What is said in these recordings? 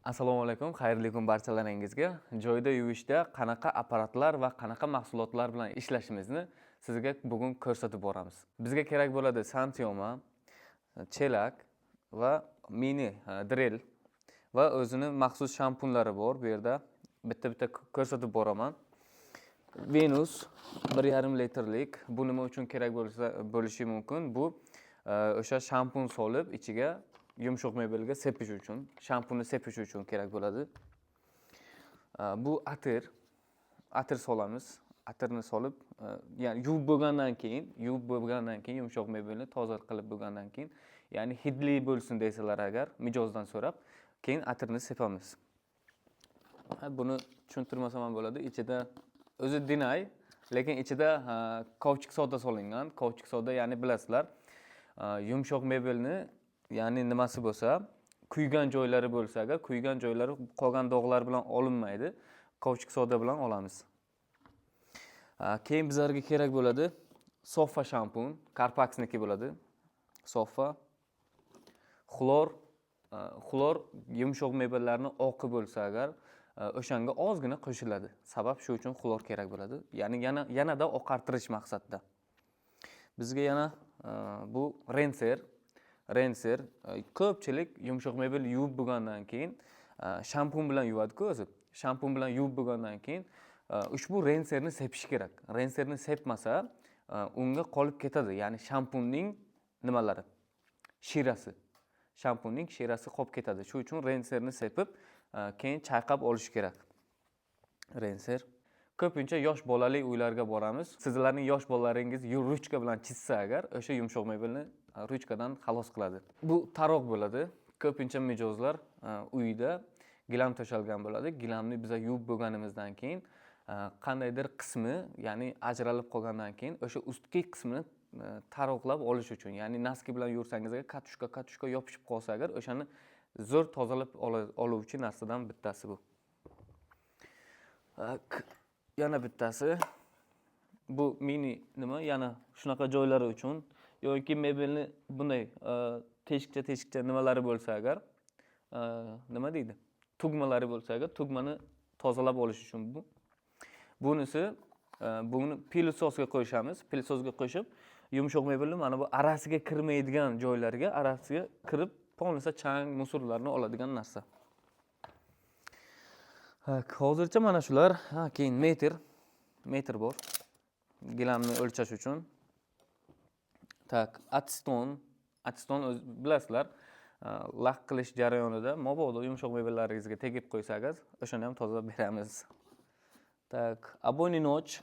Assalomu alaykum, xayrli kun barchalaringizga. Joyda yuvishda qanaqa apparatlar va qanaqa mahsulotlar bilan ishlashimizni sizga bugun ko'rsatib boramiz. Bizga kerak bo'ladi santioma, chelak va mini drel va o'zini maxsus shampunlari bor bu yerda. Bitta-bitta ko'rsatib boraman. Venus 1,5 litrlik. Bu nima uchun kerak bo'lsa bo'lishi mumkin? Bu o'sha shampun solib ichiga yumshoq mebelga sepish uchun, shampunni sepish uchun kerak bo'ladi. Bu atir. Atir solamiz. Atirni solib, ya'ni yuvib bo'lgandan keyin yumshoq mebelni toza qilib bo'lgandan keyin, ya'ni hidli bo'lsin desalar agar, mijozdan so'rab, keyin atirni sepamiz. Ha, buni tushuntirmasam ham bo'ladi. Ichida o'zi dinay, lekin ichida kovchik soda solingan. Kovchik soda, ya'ni bilasizlar, yumshoq mebelni, ya'ni nimasi bo'lsa, kuygan joylari bo'lsa agar, kuygan joylari qolgan dog'lar bilan olinmaydi. Kovchik soda bilan olamiz. Keyin bizlarga kerak bo'ladi Soffa shampun, Karpaxniki bo'ladi. Soffa, xlor, xlor yumshoq mebellarni oqi bo'lsa agar, o'shanga ozgina qo'shiladi. Sabab shu uchun xlor kerak bo'ladi. Ya'ni yanada oqartirish maqsadida. Bizga yana bu renser, renser, ko'pchilik yumshoq mebel yuvib bo'lgandan keyin shampun bilan yuvadi-ku o'zi. Shampun bilan yuvib bo'lgandan keyin ushbu renserni sepish kerak. Renserni sepmasa, unga qolib ketadi. Ya'ni shampunning nimalari? Shirasi. Shampunning shirasi qolib ketadi. Shu uchun renserni sepib, keyin chayqab olish kerak. Renser. Ko'pincha yosh bolali uylarga boramiz. Sizlarning yosh bolalaringiz ruchka bilan chizsa agar, o'sha yumshoq mebelni ruchkadan xalos qiladi. Bu taroq bo'ladi. Ko'pincha mijozlar uyda gilam to'shalgan bo'ladi. Gilamni biza yuvib bo'lganimizdan keyin qandaydir qismi, ya'ni ajralib qolgandan keyin o'sha ustki qismini taroqlab olish uchun, ya'ni носки bilan yursangiz agar, катушка катушка yopishib qolsa agar, o'shani zo'r tozalab oluvchi narsadan bittasi bu. Yana bittasi bu mini nima, yana shunaqa joylari uchun yoki mebelni bunday teshikcha teshikcha nimalari bo'lsa agar, nima deydi, tugmalari bo'lsa agar, tugmani tozalab olish uchun bu. Bunisi buni пылесос ga qo'shamiz. Пылесос ga qo'shib, yumshoq mebelni mana bu arasiga kirmaydigan joylarga arasiga kirib, полностью chang, мусор larni oladigan narsa. Так, hozircha mana shular. Ha, keyin metr, metr bor. Gilamni o'lchash uchun. Так, atseton, atseton o'z bilasizlar, lak qilish jarayonida mabodo yumshoq mebellaringizga tegib qo'ysangiz, o'shani ham tozalab beramiz. Так, обойный нож.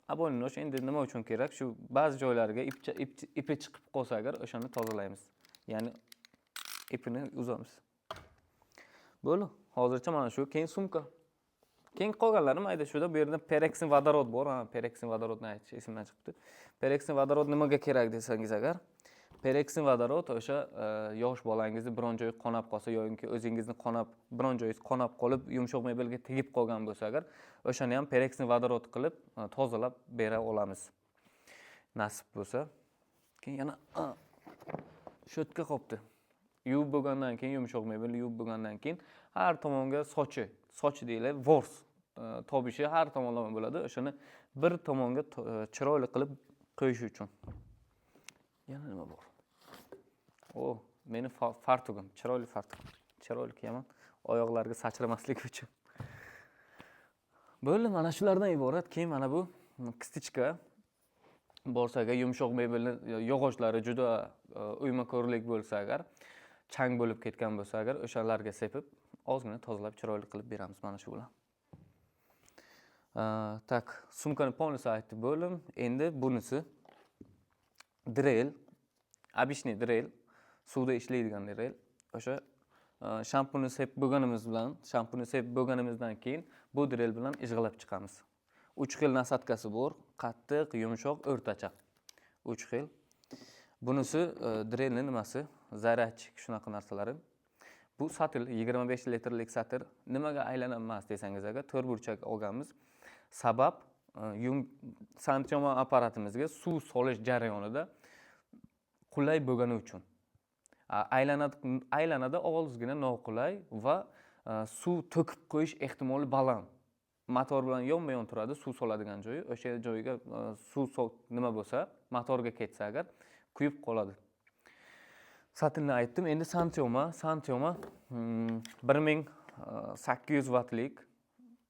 Обойный нож endi nima uchun kerak? Shu ba'zi joylariga ipi chiqib qolsa agar, o'shani tozalaymiz. Ya'ni ipini uzamiz. Bo'ldi. Hozircha mana shu. Keyin sumka. Keyin qolganlari mayda shuda. Bu yerda перекись водород bor. Ha, перекись водород ni aytish esimdan chiqibdi. Перекись водород nimaga kerak desangiz agar, перекись водород o'sha yosh bolangizni biron joyi qonab qolsa yoki o'zingizni qonab, biron joyingiz qonab qolib, yumshoq mebelga tegib qolgan bo'lsa agar, o'shani ham перекись водород qilib tozalab bera olamiz. Nasib bo'lsa. Keyin yana щётка qolibdi. Yuvib bo'lgandan keyin, yumshoq mebelni yuvib bo'lgandan keyin har tomonga sochi, soch deyiladi, ворс tobishi har tomonlama bo'ladi. O'shani bir tomonga chiroyli qilib qo'yish uchun. Yana nima bor? O, meni fartugim, chiroyli fartuk. Chiroyli kiyaman, oyoqlarga sachramaslik uchun. Bo'ldi, mana shulardan iborat. Keyin mana bu кисточка borsa agar, yumshoq mebelni yog'ochlari juda o'ymakorlik bo'lsa agar, chang bo'lib ketgan bo'lsa agar, o'shalarga sepib, ozgina tozalab, chiroyli qilib beramiz mana shu bilan. Так, sumkani полностью aytib bo'ldim. Endi bunisi drel, обычный drel, suvda ishlaydigan drel. O'sha shampunni sepib bo'lganimiz bilan, shampunni sepib bo'lganimizdan keyin bu drel bilan ijg'alab chiqamiz. Uch xil насадка si bor: qattiq, yumshoq, o'rtacha. Uch xil. Bunisi drelni nimasi? Зарядчик, shunaqa narsalari. Bu satil, 25 litrlik satil. Nimaga aylanadi desangiz agar, to'rtburchak olganmiz. Sabab santioma apparatimizga suv solish jarayonida qulay bo'lgani uchun. Aylanadi, aylanadi ozgina noqulay va Suv to'kib qo'yish ehtimoli baland. Motor bilan yonma yon turadi suv soladigan joyi. O'sha joyiga suv nima bo'lsa, motorga ketsa agar, kuyib qoladi. Satilni aytdim. Endi Santioma 1800 vatlik,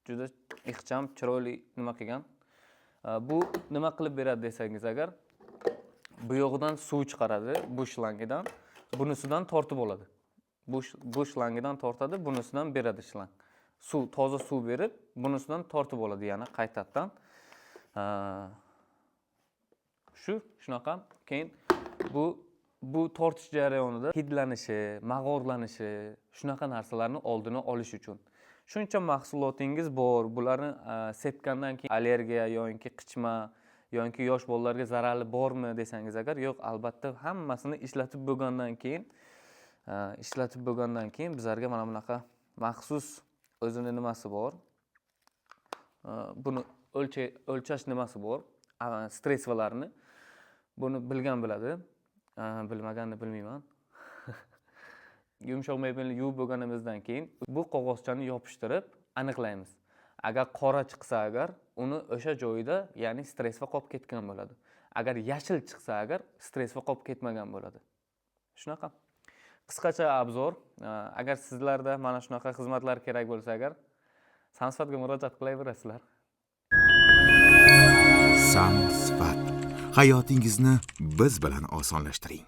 juda ixcham, chiroyli nima qilgan. Bu nima qilib beradi desangiz agar, bu yog'idan suv chiqaradi, bu shlangidan, bunisidan tortib oladi. Bu shlangidan tortadi, bunisidan beradi shlang. Suv, toza suv berib, bunisidan tortib oladi yana qaytadan. Shu shunaqa. Keyin bu tortish jarayonida hidlanishi, mag'orlanishi, shunaqa narsalarni oldini olish uchun. Shuncha mahsulotingiz bor, bularni sepgandan keyin allergiya yoki qichma yoki yosh bolalarga zarari bormi desangiz agar, yo'q, albatta hammasini ishlatib bo'lgandan keyin bizlarga mana bunaqa maxsus o'zini nimasi bor. Buni o'lchash nimasi bor, средство larni. Buni bilgan biladi, bilmaganni bilmayman. Yumshoq mebelni yuvib bo'lganimizdan keyin bu qog'ozchani yopishtirib aniqlaymiz. Agar qora chiqsa agar, uni o'sha joyida, ya'ni средство qolib ketgan bo'ladi. Agar yashil chiqsa agar, средство qolib ketmagan bo'ladi. Shunaqa qisqacha обзор. Agar sizlarda mana shunaqa xizmatlar kerak bo'lsa agar, Samsvatga murojaat qilaverasizlar. Samsvat. Hayotingizni biz bilan osonlashtiring.